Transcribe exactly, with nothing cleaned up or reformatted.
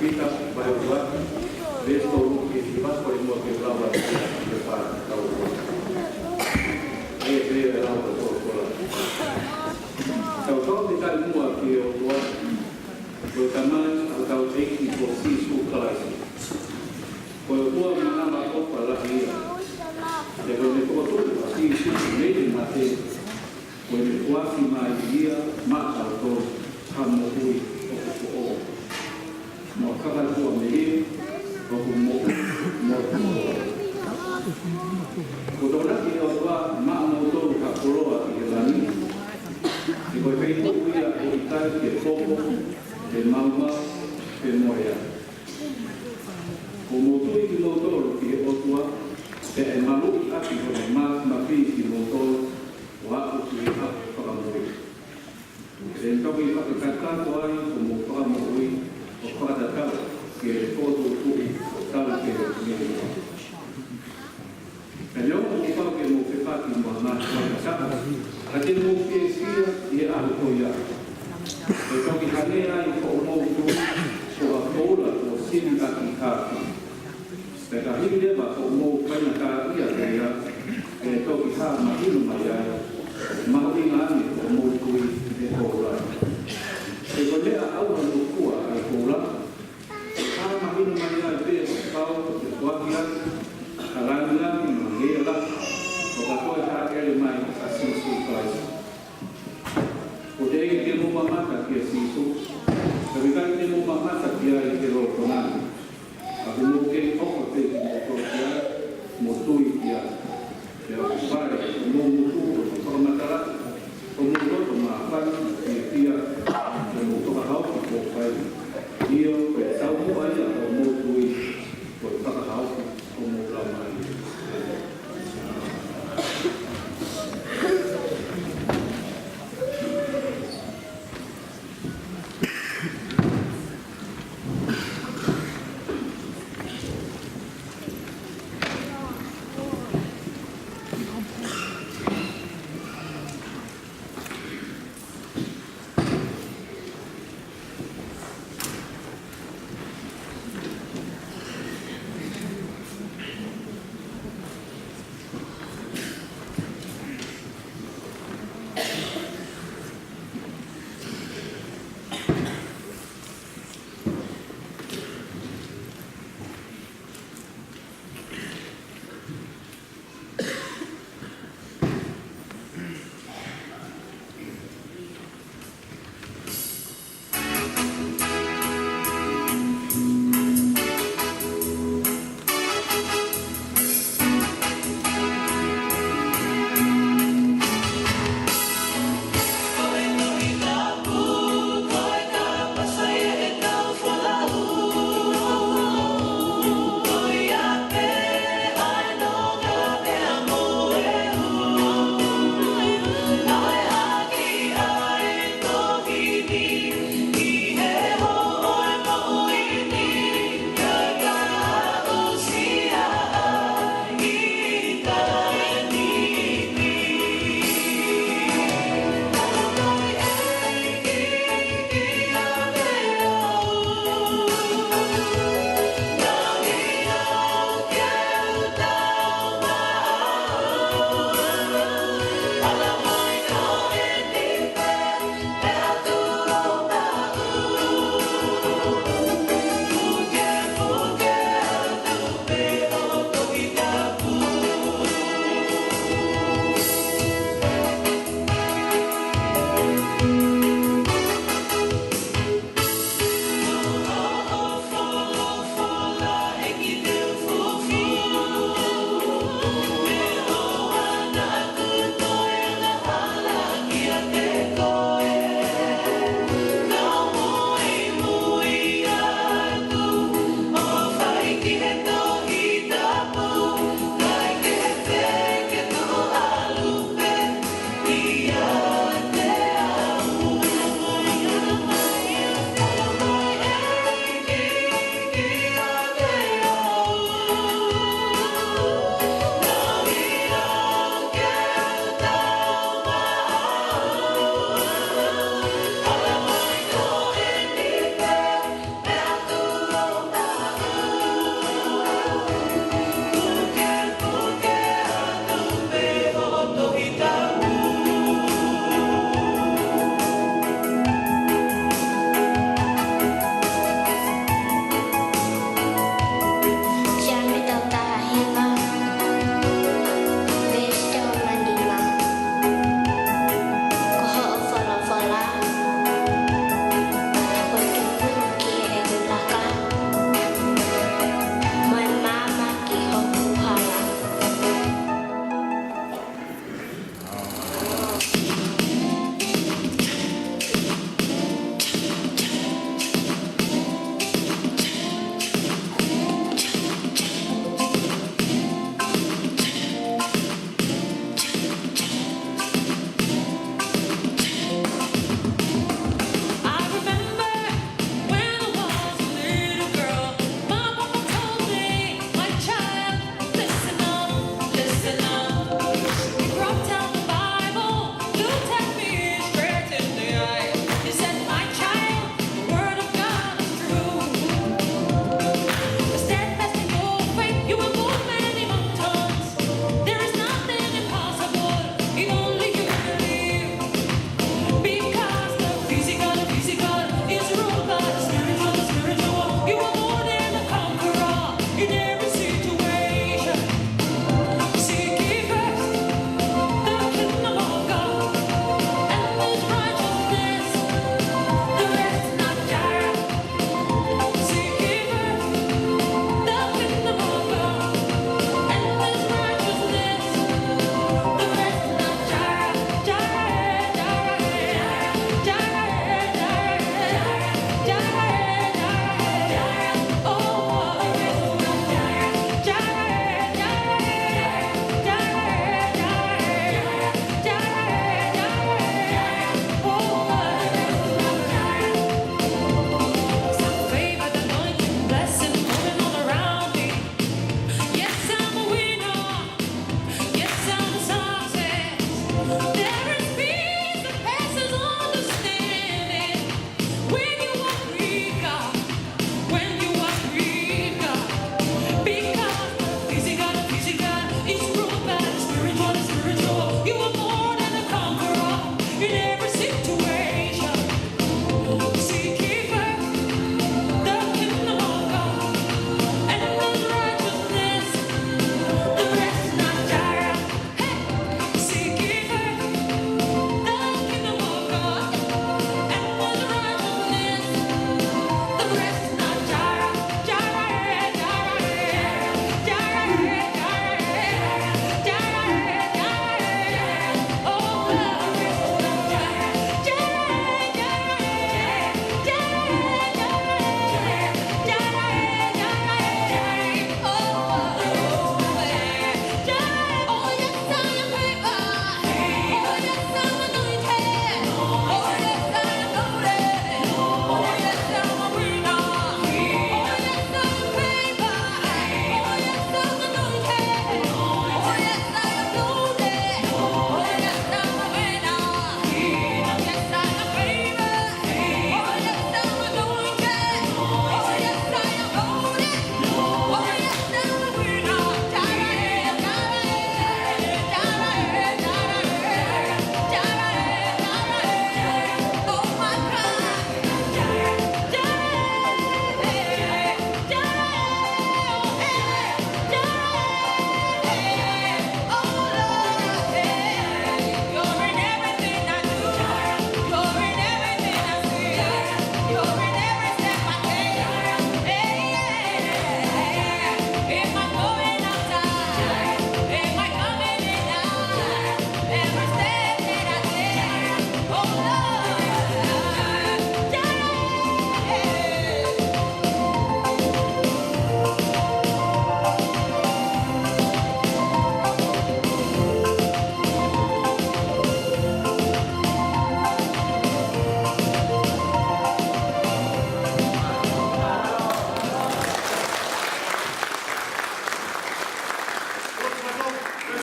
Pita, vahe ua, veesi tolu ki he hiva, ko e muʻa ke u lau atu ia ke fai ʻetau lau. ʻE, pea lau ʻa e folofola. Tau fakafetaʻi muʻa ki he ʻOtua, ko e Tamai ʻo hotau ʻEiki ko Sīsū Kalaisi. Ko e ʻOtua manavaʻofa lahi ia. He ko ʻene fokotuʻu ʻa Sīsū mei he mate, ko ʻene foaki mai ia maʻatautolu ha moʻui ʻoku foʻou. Mo e kakato ʻa e meʻa ʻoku moʻui mo e foʻou. Kuo tokonaki ʻe he ʻOtua maʻamoutolu ha koloa ʻi he langi. He ko e feituʻu ia ʻoku ʻikai ke popo, pe maumau, pe moea. Kuo mou tui kimoutolu ki he ʻOtua, pea ʻe maluʻi ʻaki hono mā-, māfimafi kimoutolu, ʻo aʻu ki he ʻaho fakamoʻui. Te ne toki fakakakato ai homou fakamoʻui, ʻo fakatatau ki he fokotuʻutuʻu ʻo talu ki he meʻa ni. Pea neongo ʻoku pau ke mou fepaki mo ha ngaahi faingataʻa, ka te mou fiefia ʻi he ʻaho ko ia. ʻE toki hangē ai ko hoʻomou tui ko ha koula kuo sili ʻaki ha afi. Pea ka hili leva hoʻomou faingataʻaʻia pea ʻe toki hā mahino mai ai, mahuʻinga ange